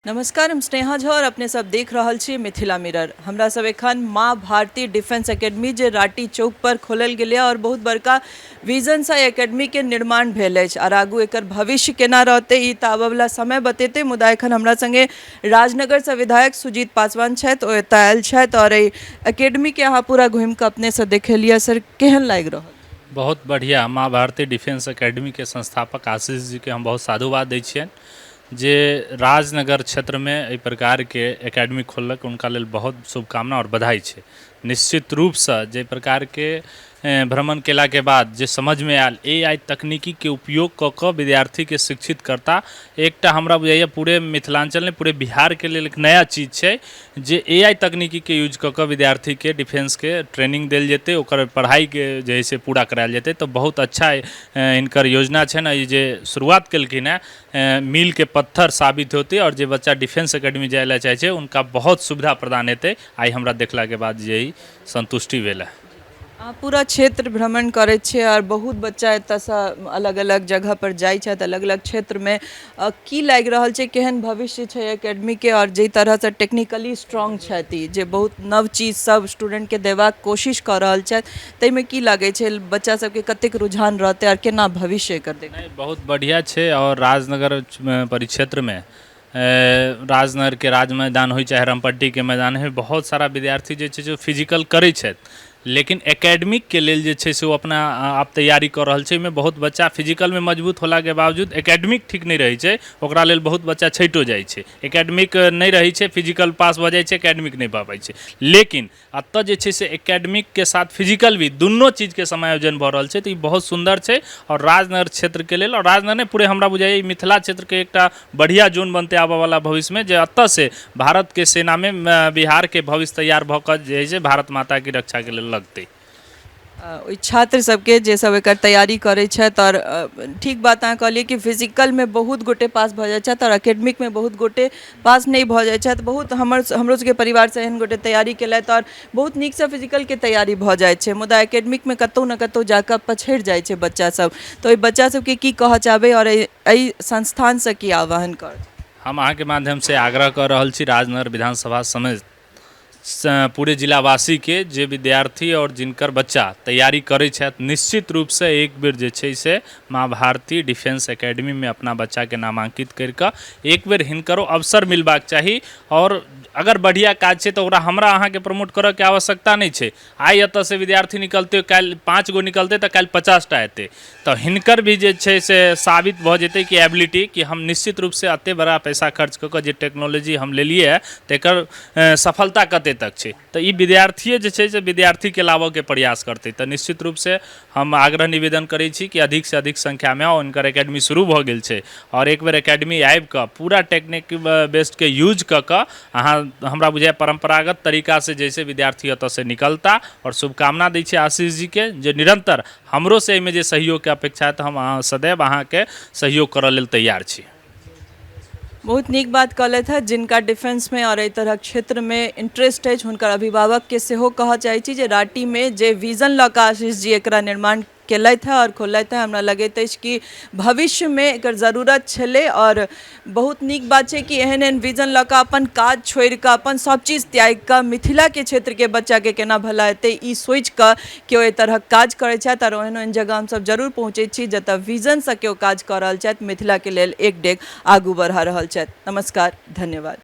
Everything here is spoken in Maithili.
नमस्कार, हम स्नेहा झा और अपने सब देख रहल छी मिथिला मिरर। हमरा सब एखन माँ भारती डिफेंस एकेडमी जे राटी चौक पर खोलल गेलै और बहुत बड़का विजन से एकेडमी के निर्माण भेल अछि और आगू एकर भविष्य केना रहतै ई तऽ आबयवला समय बतेतै। मुदा एखन हमरा संगे राजनगर से विधायक सुजीत पासवान छथि, ओ एतऽ आयल छथि और एहि एकेडमी के अहाँ पूरा घुमि कऽ अपने से देखेलियै। सर, केहन लागि रहल? बहुत बढ़िया। माँ भारती डिफेंस एकेडमी के संस्थापक आशीष जी के हम बहुत साधुवाद दै छियनि जे राजनगर क्षेत्रमे एहि प्रकारके एकेडमी खोललक, हुनका लेल बहुत शुभकामना आओर बधाई छै। निश्चित रूपसँ जाहि प्रकारके भ्रमण केलाके बाद जे समझमे आयल, ए आइ तकनीकीके उपयोग कऽ कऽ विद्यार्थीके शिक्षित करता, एकटा हमरा बुझाइए पूरे मिथिलाञ्चल नहि, पूरे बिहारके लेल एक नया चीज छै जे ए आइ तकनीकीके यूज कऽ कऽ विद्यार्थीके डिफेंसके ट्रेनिंग देल जेतै, ओकर पढ़ाइके जे हइ से पूरा करायल जेतै। तऽ बहुत अच्छा हिनकर योजना छनि। ई जे शुरुआत केलखिन हेँ, मीलके पत्थर साबित होतै आओर जे बच्चा डिफेंस एकेडमी जाइ लए चाहै छै, हुनका बहुत सुविधा प्रदान हेतै। आइ हमरा देखलाके बाद जे ई सन्तुष्टि भेल हँ। अहाँ पूरा क्षेत्र भ्रमण करै छियै आओर बहुत बच्चा एतऽसँ अलग अलग जगहपर जाइ छथि, अलग अलग क्षेत्रमे। की लागि रहल छै, केहन भविष्य छै एकेडमीके? आओर जाहि तरहसँ टेक्निकली स्ट्रॉन्ग छथि ई, जे बहुत नव चीज सब स्टूडेंटके देबाक कोशिश कऽ रहल छथि, ताहिमे की लागै छै, बच्चा सबके कतेक रुझान रहतै आओर केना भविष्य एकर देख? नहि, बहुत बढ़िआँ छै। आओर राजनगर परिक्षेत्रमे, राजनगरके राज मैदान होइ चाहे रामपट्टीके मैदान होइ, बहुत सारा विद्यार्थी जे छै से फिजिकल करै छथि, लेकिन एकेडमिकके लेल जे छै से ओ अपना आप तैयारी कऽ रहल छै। ओहिमे बहुत बच्चा फिजिकलमे मजबूत होलाके बावजूद एकेडमिक ठीक नहि रहै छै, ओकरा लेल बहुत बच्चा छँटिओ जाइ छै। एकेडमिक नहि रहै छै, फिजिकल पास भऽ जाइ छै, एकेडमिक नहि भऽ पाबै छै। लेकिन एतऽ जे छै से एकेडमिकके साथ फिजिकल भी, दुनू चीजके समायोजन भऽ रहल छै, तऽ ई बहुत सुन्दर छै आओर राजनगर क्षेत्रके लेल, आओर राजनगर नहि, पूरे हमरा बुझाइए ई मिथिला क्षेत्रके एकटा बढ़िआँ जोन बनतै आबऽवला भविष्यमे, जे एतऽसँ भारतके सेनामे बिहारके भविष्य तैयार भऽ कऽ जे हइ से भारत माताके रक्षाके लेल लगतै। ओहि छात्र सबके जे सब एकर तैयारी करै छथि, आओर ठीक बात अहाँ कहलियै कि फिजिकलमे बहुत गोटे पास भऽ जाइ छथि आओर एकेडमिकमे बहुत गोटे पास नहि भऽ जाइ छथि। बहुत हमर हमरो सबके परिवारसँ एहन गोटे तैयारी केलथि आओर बहुत नीकसँ फिजिकलके तैयारी भऽ जाइ छै, मुदा एकेडमिकमे कतहु ने कतहु जाकऽ पछड़ि जाइ छै बच्चा सब। तऽ ओहि बच्चा सबके की कहऽ चाहबै आओर एहि संस्थानसँ की आह्वान करब? हम अहाँके माध्यमसँ आग्रह कऽ रहल छी राजनगर विधानसभा समेत पूरे जिलावासीके, जे विद्यार्थी आओर जिनकर बच्चा तैयारी करै छथि, निश्चित रूपसँ एक बेर जे छै से माँ भारती डिफेंस एकेडमीमे अपना बच्चाके नामाङ्कित करि कऽ एक बेर हिनकरो अवसर मिलबाक चाही। आओर अगर बढ़िआँ काज छै तऽ ओकरा हमरा अहाँके प्रमोट करऽके आवश्यकता नहि छै। आइ एतऽसँ विद्यार्थी निकलतै, काल्हि 5 गो निकलतै तऽ काल्हि 50टा एतै, तऽ हिनकर भी जे छै से साबित भऽ जेतै कि एबिलिटी, कि हम निश्चित रूपसँ एतेक बड़ा पैसा खर्च कऽ कऽ जे टेक्नोलॉजी हम लेलियै हँ, तकर सफलता कतेक तक छै। तऽ ई विद्यार्थिए जे छै से विद्यार्थीके लाबऽके प्रयास करतै। तऽ निश्चित रूपसँ हम आग्रह निवेदन करै छी कि अधिकसँ अधिक संख्यामे आउ। हिनकर एकेडमी शुरू भऽ गेल छै आओर एक बेर एकेडमी आबि कऽ पूरा टेक्निक बेस्डके यूज कऽ कऽ अहाँ हमरा बुझाइए परम्परागत तरीकासँ जैसे विद्यार्थी एतऽसँ निकलता। आओर शुभकामना दै छी आशीष जीके जे निरन्तर हमरोसँ एहिमे जे सहयोगके अपेक्षा है, तऽ हम अहाँ सदैव अहाँके सहयोग करऽ लेल तैयार छी। बहुत नीक बात कहलथि हँ। जिनका डिफेंसमे आओर एहि तरहक क्षेत्रमे इंटरेस्ट अछि, हुनकर अभिभावकके सेहो कहऽ चाहै छी जे राँटीमे जे विजन लऽ कऽ आशीष जी एकरा निर्माण केलथि हँ आओर खोललथि हँ, हमरा लगैत अछि कि भविष्यमे एकर जरूरत छलै। आओर बहुत नीक बात छै कि एहन एहन विजन लऽ कऽ अपन काज छोड़ि कऽ, अपन सब चीज त्यागि कऽ, मिथिलाके क्षेत्रके बच्चाके केना भला हेतै, ई सोचि कऽ केओ एहि तरहक काज करै छथि। आओर ओहन ओहन जगह हमसब जरूर पहुँचै छी जतऽ विजनसँ केओ काज कऽ रहल छथि, मिथिलाके लेल एक डेग आगू बढ़ा रहल छथि। नमस्कार, धन्यवाद।